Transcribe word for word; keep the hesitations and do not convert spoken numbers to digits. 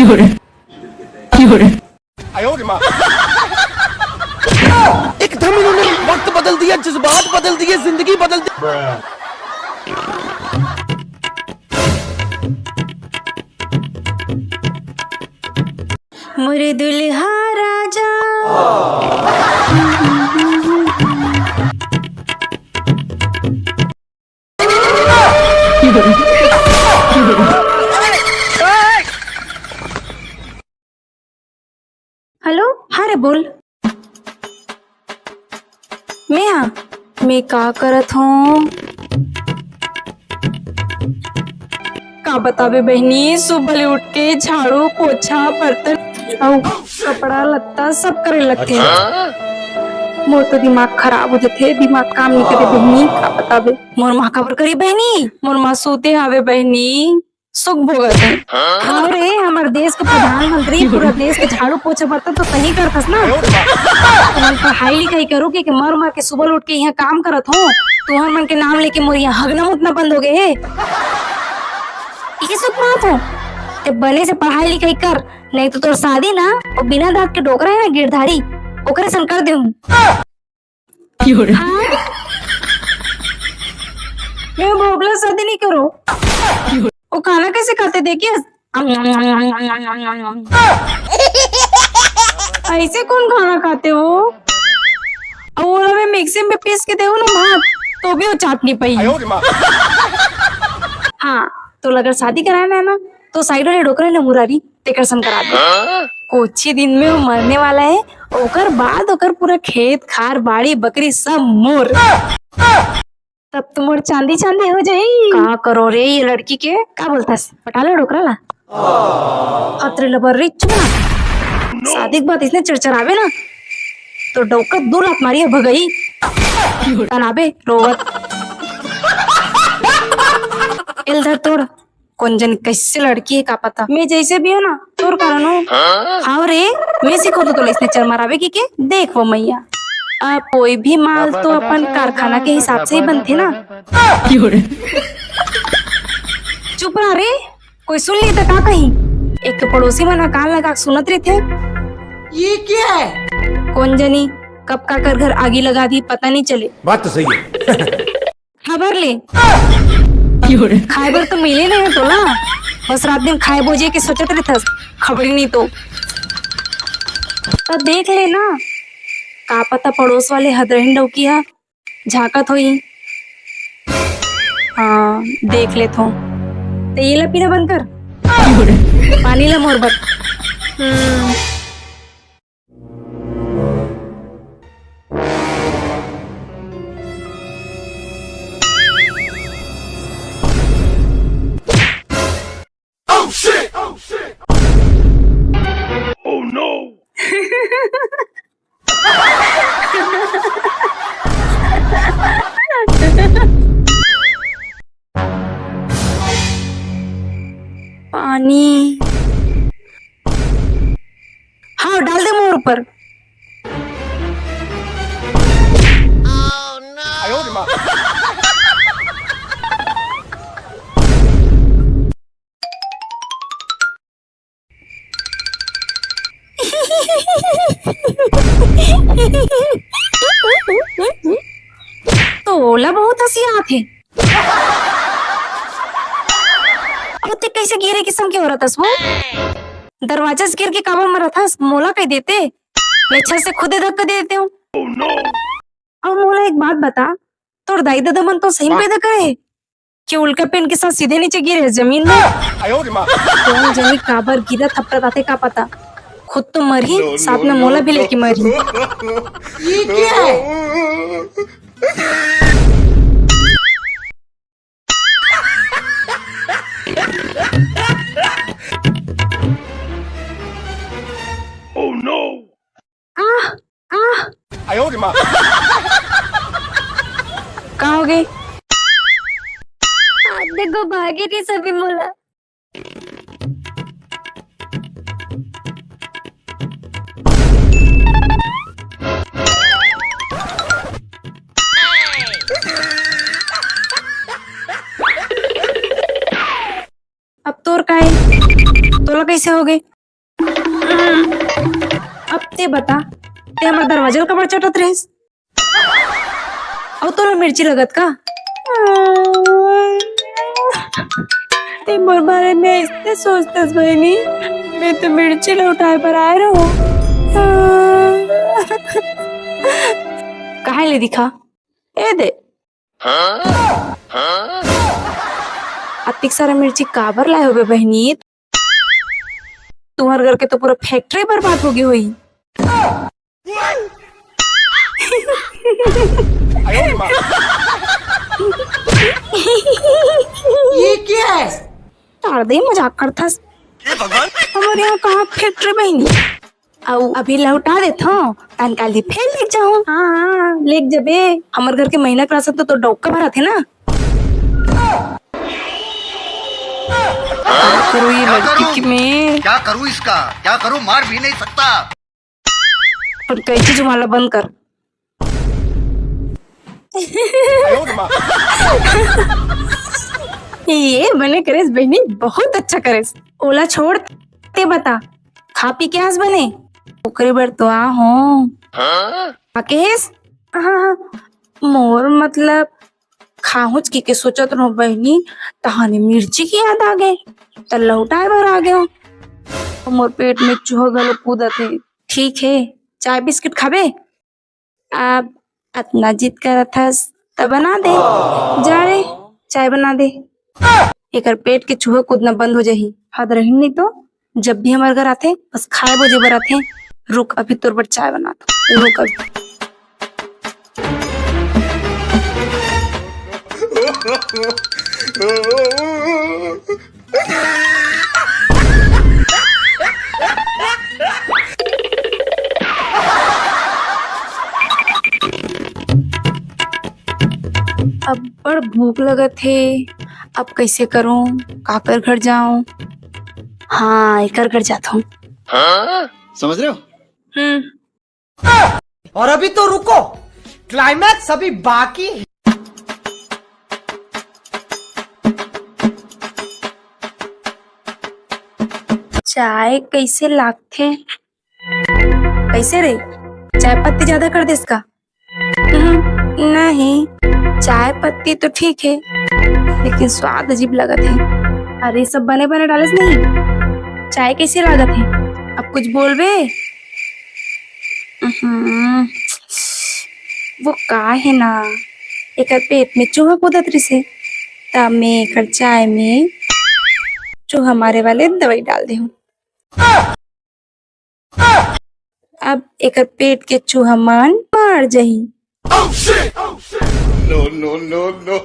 एकदम इन्होंने वक्त बदल दिया, जज्बात बदल दिए, जिंदगी बदल दी। मोरे दुल्हा राजा। हेलो, हाँ रे, बोल। मैं, हाँ, मैं का करत हूँ? का बताबे बहिनी, सुबह ले उठ के झाड़ू, पोछा, बर्तन अउ कपड़ा लत्ता सब करे लगथे। मोर तो दिमाग खराब हो जथे, दिमाग काम नहीं करे बहिनी, का बताबे। मोर माँ काबर करी बहिनी, मोर माँ सूते हावे बहिनी, सुख भोगत हे। हाँ रे, हमर देश के प्रधानमंत्री पूरा देश के झाड़ू पोछा बर्तन तो सही करथस ना। तुमन पढ़ाई लिखाई करो के, के मर मर के सुबह उठ के यहाँ काम करत हो, तुहर मन के नाम लेके मोर यहाँ हगना मुतना बंद हो गए हे। ये सुख बात हो, ते बने से पढ़ाई लिखाई कर, नहीं तो तोर शादी ना वो बिना दांत के डोकरा है ना गिरधारी, ओकरे सन कर देहूँ। हाँ? मैं भोगला शादी नहीं करो। वो खाना कैसे खाते देखिए? ऐसे कौन खाना खाते हो? अब वो मैं मिक्सी में पीस के देहूँ ना भात, तो भी वो चाट नहीं पाई। हाँ, तो अगर शादी कराना है ना, तो साइड वाले डोकरा ने मुरारी तेकर सन करा दे। कुछ ही दिन में वो मरने वाला है, ओकर बाद ओकर पूरा खेत खार, बाड़ी, बकरी सब मोर। तब तो मोर चांदी चांदी हो जाई। का करो रे ये लड़की के? का बोलथस? पटा लो डोकरा ला। अतरे लबर रे, चुप ना। शादी के बाद इसने चिड़चिड़ावे ना, तो डौका दो लात मारी है भगई। तनाबे रोवत। एल धर तोड़। कौन जन कैसे लड़की है का पता। मैं जैसे भी हूँ ना, तोर कारण हूँ। हाँ रे, मैं सिखो तो तोला इसने चरमरावे की के। देख वो मैया, अब कोई भी माल तो अपन कारखाना के हिसाब से ही बनथे ना। चुप रह रे, कोई सुन ली तो का कही। एक तो पड़ोसी मन ह कान लगा के सुनत रहिथे। ये क्या है? कौन जनी कब काकर घर आगी लगा दी, पता नहीं चले। बात तो सही है। खबर ले। खाए बर तो मिले नहीं है तोला, बस रात दिन खाए बोजे के सोचत रहथस, खबरी नहीं तो। तो देख ले ना, का पता पड़ोस वाले हदरहिन डौकी हा झांकत होई। हाँ, देख लेत हो। ते ये ला पीना बंद कर, पानी ला मोर बर। हम्म। Oh shit! Oh shit! Oh no! पानी। हाँ, डाल दे मोर ऊपर। तो ओला बहुत हंसी आत हे। अउ ते कैसे गिरे किसम के औरत हस वो? दरवाजा से गिर के काबर मरत हस? मोला कह देते, मैं छत से खुदे धक्का दे देते हूँ। अउ मोला एक बात बता, तोर दाई ददा मन तो सही में पैदा करे हे कि उल्का पेन के साथ सीधे नीचे गिरे हे जमीन में? कौन जनी काबर गिरा थपड़त आथे का पता। खुद तो मरही, साथ में मोला भी लेके मरही। ये क्या है? Oh no! आह, आह। का हो गे? देखो, भागे नहीं सभी मोला। अब तोर का हे? तोला कैसे हो गे? अब ते बता, ते हमर दरवाजा ल काबर चटत रहिस? अउ तोला मिर्ची लगत का? ते मोर बारे में अइसने सोचतस बहिनी, मैं तो मिर्ची ल उठाए बर आए रहूं। काहे ले दिखा? ए दे। अतिक सारा मिर्ची काबर लाए होबे बहिनी? तुम्हर घर के तो पूरा फैक्ट्री बर्बाद हो गई होई। ये क्या है? तार दे, मजाक करथस। हे भगवान। हमर यहाँ कहाँ फैक्ट्री बहिनी? अउ अभी लौटा देथो, तन काली फेर लेग जाहूं। हाँ, हाँ, लेग जबे। हमर घर के महीना के राशन तो तोर डौका भराथे ना। का करूं ये लड़की के मैं? क्या करूं इसका? क्या करूं? मार भी नहीं सकता। अपन कैंची जुबान ला बंद कर। ये बने करेस बहिनी, बहुत अच्छा करेस। ओला छोड़, ते बता, खा पी के आस बने? ओकरे बर तो आ हो। हाँ? आ के हेस? हाँ, हाँ, मोर मतलब, खाहूंच की के सोचत रहो बहिनी, तहाने मिर्ची की याद आ गए, त लौटाए बर आ गयो। मोर पेट में चूहा घलो कूदत हे। ठीक हे, चाय बिस्किट खाबे? अब अतना जिद करत हस, त बना दे। जा रे, चाय बना दे। एकर पेट के चूहा कूदना बंद हो जाही। हद रही नहीं तो, जब भी हमर घर आथे, बस खाए बोजे बर आथे। रुक, अभी तोर बर चाय बनात हूँ। रुक अभी। अब्बड़ भूख लगत हे, अब कैसे करूं, काकर घर जाऊं? हाँ, एकर घर जात हूँ। समझ रहे हो? हम्म। और अभी तो रुको, क्लाइमैक्स अभी बाकी है। चाय कैसे लागथे? कैसे रे, चाय पत्ती ज्यादा कर देस का? हम्म, नहीं, चाय पत्ती तो ठीक है, लेकिन स्वाद अजीब लगत है। अरे, सब बने बने डालेस नहीं। चाय कैसे लागत है? अब कुछ बोलबे? हम्म, वो का है ना, एकर पेट में चूहा कूदत रिसे, त मैं एकर चाय में चूहा मारे वाले दवाई डाल दे हूँ। अब एकर पेट के चूहा मन मार जाही। No, no, no, no.